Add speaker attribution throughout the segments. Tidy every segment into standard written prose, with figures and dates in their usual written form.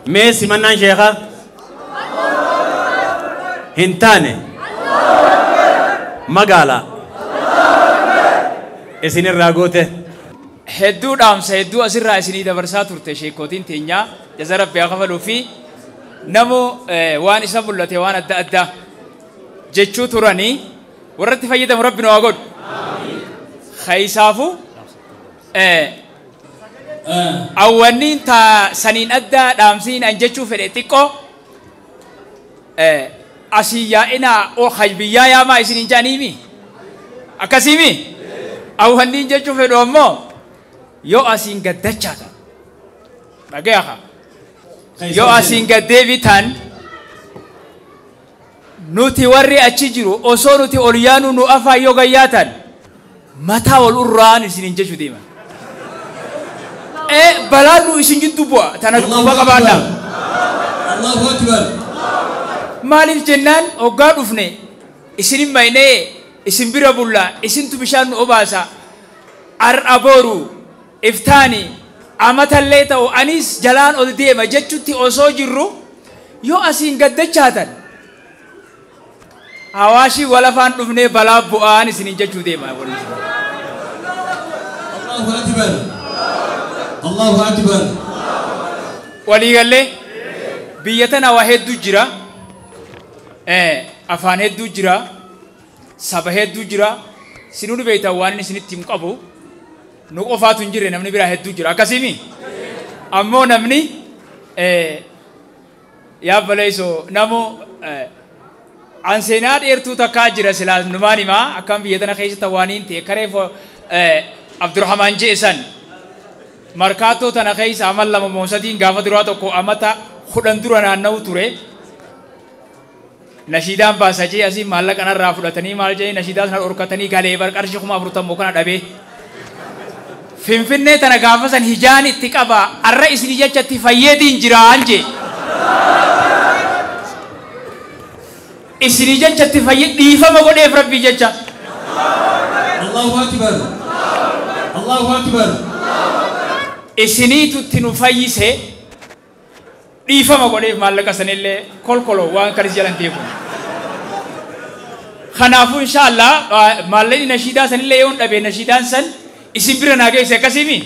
Speaker 1: Mee simannaan sheekaa hin taane magaalaa isinirraa goote.
Speaker 2: Hedduu dhaamsa hedduu asirraa isinii dabarsaa turte sheekootiin teenyaa jaza rabbi haa kafaluu fi namu waan isa mul'ate waan adda addaa jechuu turanii warratti fayyadamu rabbi nu haa godhu. Keessaafuu awwanniin taa saniin addaa dhaamsiin an jechuu fedhe xiqqoo asii yaa'inaa biyyaa yaamaa isiniin jaaniimi akkasiimi awwanniin jechuu fedhu ammoo yoo asiin gaddachaata dhagayaa yoo asiin gaddeebitan nuti warri achi jiru osoo nuti ol yaanu nu afaan yoo gayyaatan mataa ol urraan isiniin jechuu deema. Balaan nu isin jidduu bu'a tana quba qabaadhaa.
Speaker 3: Allahu Akbar.
Speaker 2: Maaliif jennaan hoggaa dhufne isin hin maynee isin bira bullaa isintu bishaan nu obaasa har'a boru iftaani amatallee ta'u anis jalaan ol deema jechutti osoo jirru yoo asiin gaddachaatan hawaashii walafaan dhufnee balaa bu'aan isiniin jechuu deema.
Speaker 3: Allahu Akbar. Allahu Akbar.
Speaker 2: Waliigallee biyya tana waa hedduu jira, afaan hedduu jira, saba hedduu jira. Sinuu beektan waan inni isinitti himu qabu nu qofaatu hin jirre namni biraa hedduu jira akkasiimi. Ammoo namni yaabbaleessoo namu an seenaa dheertuu takkaa jira silaa numaan himaa akkam biyya tana keessatti waan hin ta'e karee Abdurrahmaan jeesan markaatoo tana keessa amal lama moosatiin gaafa duraa tokko amata 10 dura naanna'u ture. Nashiidaan baasa jee asii maallaqa narraa fudhatanii maal jee nashiidaa sana dhorkatanii galee bar qarshii 40,000 kana dhabee. Finfinnee tana gaafa san hijaan itti qaba arra isinii jecha itti fayyeetiin jiraan jee. Isinii jecha itti fayyee dhiifama godheef rabbii jecha.
Speaker 3: Allahu Akbar. Allahu Akbar.
Speaker 2: Isiniitu itti nu fayyise dhiifama godheef maallaqa sanillee kolkoloo waan kanis jalan deemu. Kanaafuu inshaallah maallaqni nashiidaa sanillee yoon dhabe nashiidaan san isin bira naa geesse akkasiimi?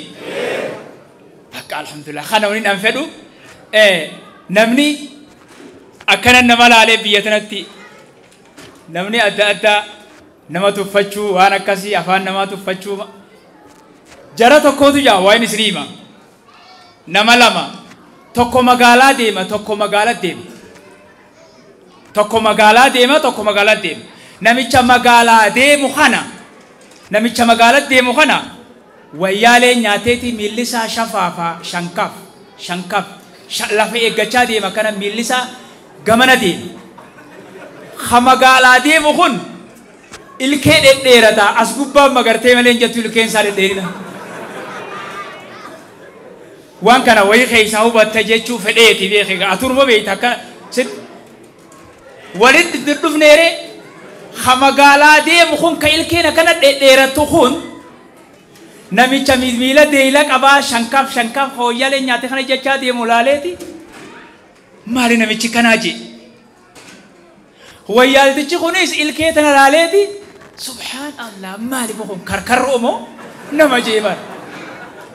Speaker 2: Bakka alhamdulillah kana waliin an fedhu namni akkana nama laalee biyya tanatti namni adda addaa nama tuffachuu waan akkasii afaan namaa tuffachuu jara tokkootu jaa waan isin hima nama lama tokko magaalaa deema tokko magaalaa deema tokko magaalaa deema tokko magaalaa deema namicha magaalaa deemu kana namicha magaalaa deemu kana wayyaalee nyaateeti miilli isaa shafaafaa shankaaf shankaaf lafa eeggachaa deema kana miilli isaa gamana deema. Ha magaalaa deemu kun ilkee dhedheerataa as gubbaan magartee malee hin jettu ilkeen isaa dhedheerina. Waan kana wayii keessaa hubatta jechuu fedheeti beekee aturma beekta akka walitti dhufneere ha magaalaa deemu kun ka ilkeen akkana dhedheeratu kun namicha miila deeyila qabaa shankaaf shankaaf hooyyalee nyaate kana jechaa deemu laaleeti maali namichi kanaa jee wayyaaltichi kunis ilkee tana laaleeti subhaan allah maali kun karkarroo moo nama jee bara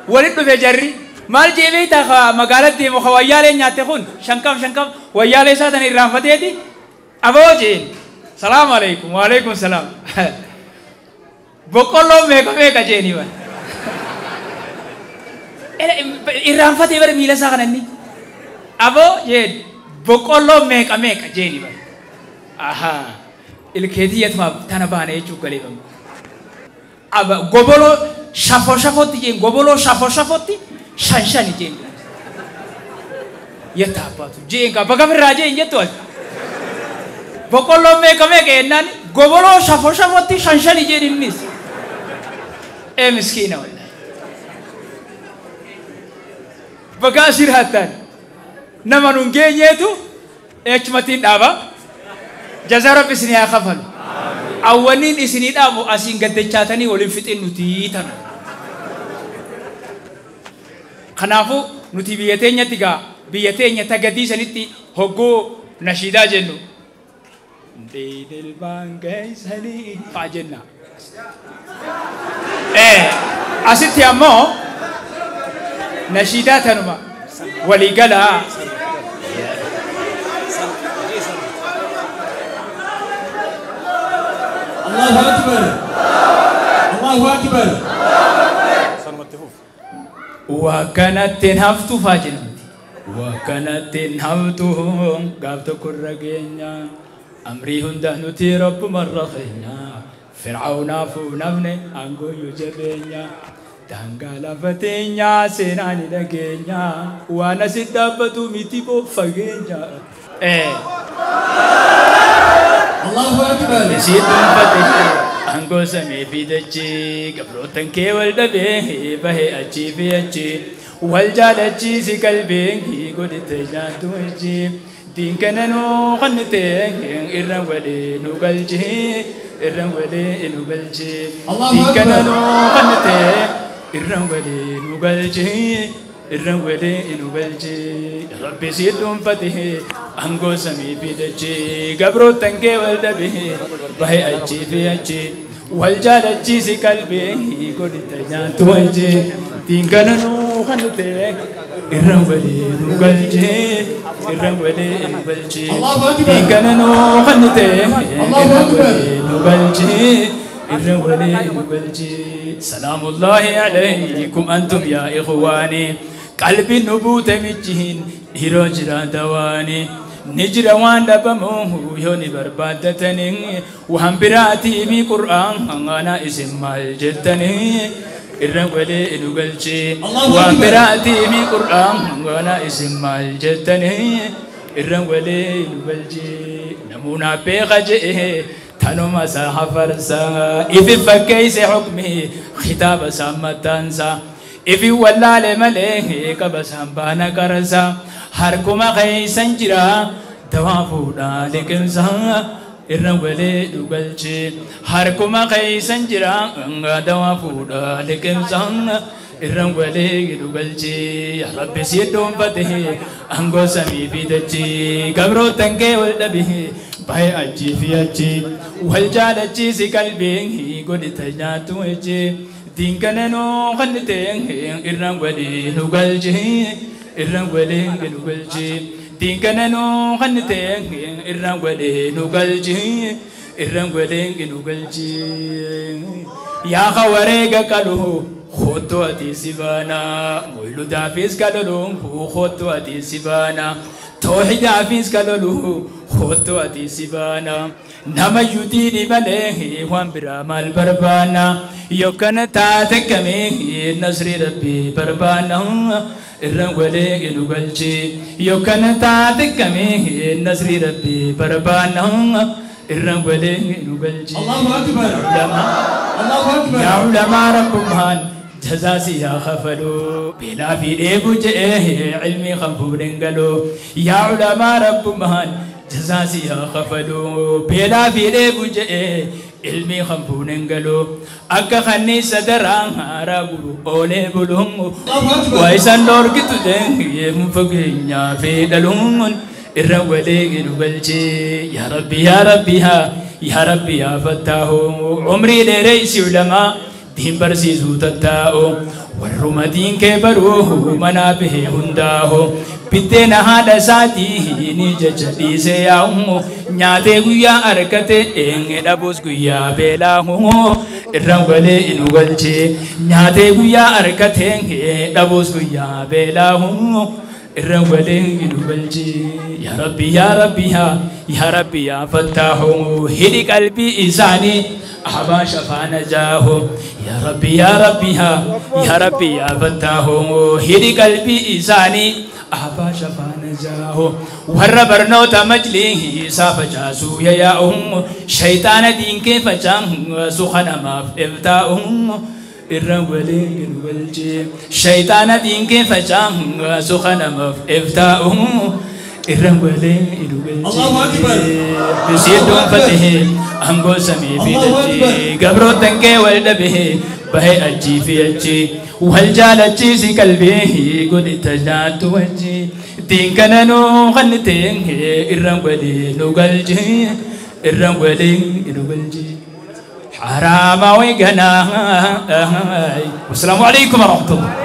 Speaker 2: walitti dhufe jarri maal jee beektaa ka magaalaa deemu ka wayyaalee nyaate kun shankaaf shankaaf wayyaalee isaa tana irraanfateeti aboo jeen salaamu alaikum wa alaikum salaam boqqolloo meeqa meeqa jeeni bara irraanfatee bara miila isaa kana inni aboo jeen boqqolloo meeqa meeqa jeeni bara ahaa ilkeetii yatuma tana baane jechuu galeeffamu aba goboloo shafoo shafootti jeen goboloo shafoo shafootti shan shani jeen yetta abbaatu jeen kaa bakka firraa jeen jettu as boqqolloo meeqa meeqa jennaan goboloo shafoo shafootti shan shani jeen innis ee miskiina wallahi bagaa asirrattan nama nun geenyeetu eechumatiin dhaaba jazaa rabbi isinii haa kafalu awwaniin isinii dhaabu asiin gaddachaatanii waliin fixin nuti tana kanaafuu nuti biyya teenyatti gaa Biyya teenya tagadii sanitti hogguu nashiidaa jennu. Diinil baangeessanii faa jenna. Asitti ammoo nashiidaa tanuma waliigalaa.
Speaker 3: Allahu Akbar. Allahu Akbar.
Speaker 2: Wakkanatti haftu faa jedhamti. Wakkanatti haftu gaaf tokko irra geenya. Amrii hunda nuti rabbumarra keenya. Fir'aawnaafuu namni aangooyyuu jabeenya. Daangaa lafa teenyaa seenaa ni dhageenya. Waan asit dhaabbatu miti fageenya.
Speaker 3: Allahu Akbar.
Speaker 2: Isii dhuunfate aangoo samii fi dachee gabrootan kee wal dhabee bahee achii fi achii wal jaalachiisi qalbiin godhite nyaatu wajji diinkana nuu qannite irra walee nu galchee irra walee nu galchee diinkana nuu qannite irra walee nu galchee irra walee nu galchee rabbi si dhuunfate aangoo samii fi dachee gabrootan kee wal dhabee bahee achii fi achii wal jaalachiisi qalbiin godhite nyaatu wajji diinkana nuu qannite irra walee nu galchee irra walee nu galchee diinkana nuu qannite irra walee nu galchee irra walee nu galchee salaamullaahi alaykum antum yaa ikhwaanii qalbi nu buute michiin dhiiroo jira dawaanii ni jira waan dhabamu yoo ni barbaaddatanii waan biraatii qur'aan ana isin maal jettanii irra walee nu galchee waan biraatii qur'aan ana isin maal jettanii irra walee nu galchee namuuna beeka je'e tanuma isaa hafarsaa ifi fakkeeyse hukmi kitaaba isaa maxxansaa ifi wallaale malee qaba isaan baana qarsaa harkuma keeysan jira dawaa fuudhaa liqimsaa irra walee nu galchee harkuma keeysan jira dawaa fuudhaa liqimsaa irra walee nu galchee yaa rabbi si dhuunfate aangoo samii fi dachee gabrootan kee wal dhabe bahee achii fi achii wal jaalachiisi qalbiin godhite nyaatu wajjii diinkana nuu qannite irra walee nu galchee irra walee nu galchee diinkana nuu qannite irra walee nu galchee irra walee nu galchee yaa wareega qalu kootu ati si baana moyludaafis kalolu kootu ati si baana toohidaafis kalolu kootu ati si baana nama yuutii malee waan biraa maal barbaana yookaan taate kamii nasrii rabbii barbaana irra walee nu galchee yookaan taate kamii nasrii rabbii barbaana irra walee nu galchee.
Speaker 3: Allahu Akbar. Allahu Akbar.
Speaker 2: Yaa ulamaa rabbumaan jazaasi yaa khafaluu beelaa fi dheebuu je'ee ilmii kan fuudhin galuu yaa ulamaa rabbumaan jazaasi yaa khafaluu beelaa fi dheebuu je'ee ilmii kan fuudhin galuu akka kanniisa daraa haaraa guru oolee buluun waa isaan dhoorkitu deemee fageenyaa fi dhaluun irra walee nu galchee yaa rabbi yaa rabbi yaa rabbi yaa fattaahu umrii dheereysi ulamaa diin barsiisuu tattaa'u warruma diin kee baruu manaa bahee hundaahu bitteena haadha isaatii ni jecha dhiisee yaa'u nyaatee guyyaa argate eenye dhabuus guyyaa beelaahu irra walee nu galchee nyaatee guyyaa argate dhabuus guyyaa beelaahu irra walee nu galchee yaa rabbi yaa rabbi yaa rabbi yaa fattaahu hidhi qalbii isaanii أحباش فنجاه يا ربي يا ربي يا ربي يا فتاه هدي قلبي إساني أحباش فنجاه ور برنوت مجليه سافجاسو يا أم شيطان دين كيف جام سخن ما إفتاهم الرولي الولجي شيطان دين كيف جام سخن ما إفتاهم الرولي الولجي
Speaker 3: الله أكبر
Speaker 2: بسيدون فتح أنغو سمي في دجي قبرو تنكي والدبه بهي أجي في أجي والجال أجي سي قلبي قد تجات وجي Diin kana nuu kannite irraan godhe nu galche irraan godhe nu galche. حرام وقنا. والسلام عليكم ورحمة الله.